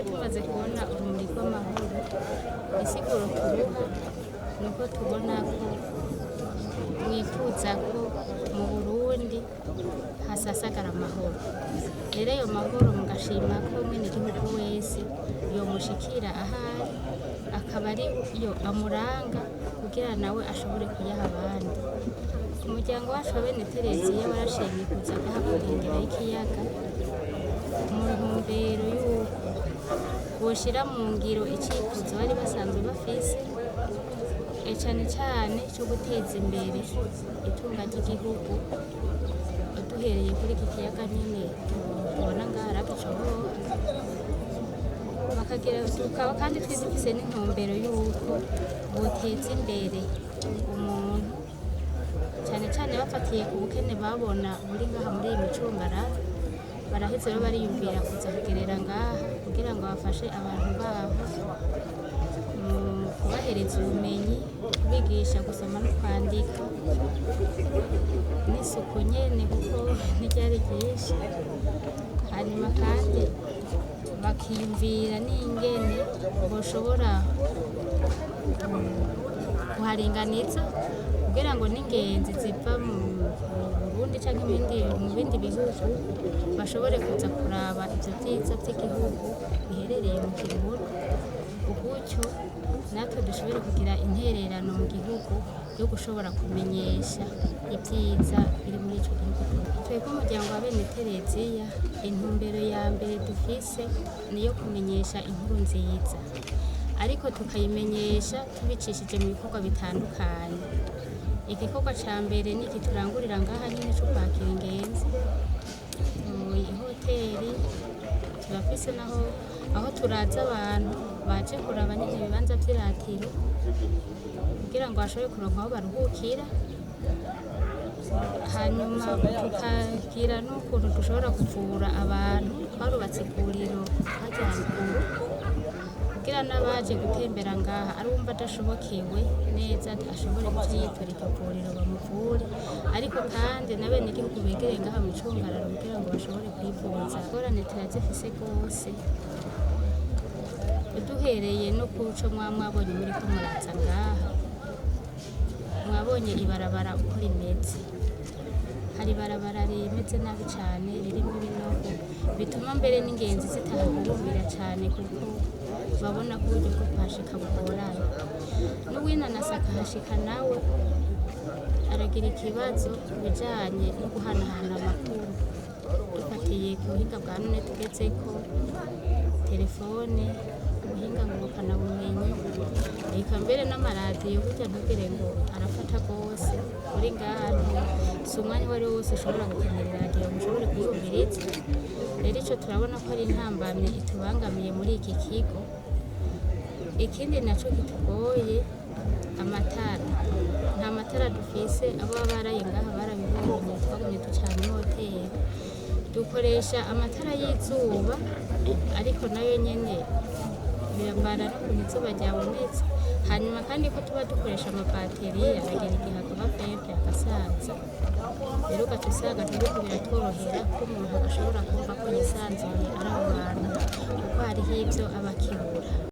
Tumaze kubona urumuri rw'amahoro, isiguro turuha ni uko tubona ko mwifuza ko mu Burundi hasasagara amahoro. Rero ayo mahoro mugashima ko umwenegihugu wese yomushikira ahari, akaba ari yo amuranga kugira nawe ashobore kuyaha abandi. Umuryango wacu wa bene Tereziya warashimye kuza ngaha ku nkengera y'ikiyaga mu ntumbero y'uko boshira mu ngiro icifuzo bari basanzwe bafise, cane cane co guteza imbere itunga ry'igihugu, duhereye kuri iki kiyaga nyene tubona ngaha Lac Cohoha. Bakagira tukaba kandi twari dufise n'intumbero y'uko boteza imbere umuntu, cane cane bafatiye ku bukene babona buri ngaha muri iyi micungararo. Baraheze rero bariyumvira kuza kugerera ngaha kugira ngo bafashe abantu baho mu kubahereza ubumenyi, kubigisha gusoma no kwandika n'isuku nyene, kuko ntiryari ryinshi. Hanyuma kandi bakiyumvira n'ingene boshobora kuharinganiza kugira ngo n'ingenzi ziva mu Burundi canke mu bindi bihugu bashobore kuza kuraba ivyo vyiza vy'igihugu biherereye mu Kirundo, gutyo natwe dushobore kugira intererano mu gihugu yo gushobora kumenyesha ibyiza biri muri ico gihugu. Twebwe umuryango wa bene Tereziya, intumbero ya mbere dufise niyo kumenyesha inkuru nziza, ariko tukayimenyesha tubicishije mu bikorwa bitandukanye. Igikorwa ca mbere ni iki turangurira ngaha nyene co kwakira ingenzi mu ihoteri. Turafise naho aho turaza abantu baje kuraba nyene ibibanza vy'iratiro kugira ngo bashobore kuronka aho baruhukira. Hanyuma tukagira n'ukuntu dushobora kuvura abantu. Twarubatse ivuriro harya haruguru kugira n'abaje gutembera ngaha, ari uwumva adashobokewe neza, ashobore guca yitura iryo vuriro bamuvure, ariko kandi na bene igihugu begereye ngaha mu icungararo kugira ngo bashobore kwivuza. Ingorane turazifise rwose, duhereye no kuco mwabonye muriko muraza ngaha. Mwabonye ibarabara uko rimeze. Hari ibarabara rimeze nabi cane, ririmwo ibinogo bituma mbere n'ingenzi zitahahurumbira cane, kuko babona ko uburyo bwo kuhashika bugorana. N'uwinanasi akahashika nawe aragira ikibazo ku bijanye no guhanahana amakuru, dufatiye ku buhinga bwa none tugezeko, telefone, ubuhinga ngurukanabumenyi, eka mbere n'amaradiyo. Burya ntugire ngo arafata rwose uri ngaha, si umwanya uwo ari wo wose ushobora gukenera iradiyo ngo ushobore kuyumviriza. Rero ico turabona ko ari intambamyi itubangamiye muri iki kigo. Ikindi naco kitugoye, amatara. Nta matara dufise. Abo baba baraye ngaha barabibonye, twagumye ducana imoteri, dukoresha amatara y'izuba, ariko nayo nyene birambana n'ukuntu izuba ryabonetse. Hanyuma kandi ko tuba dukoresha amabateri, aragera igihe akaba faible, agasaza. Rero ugaca usanga ntibiriko biratworohera ko umuntu ashobora kumva ko yisanzuye ari aho hantu, kuko hariho ivyo aba akibura.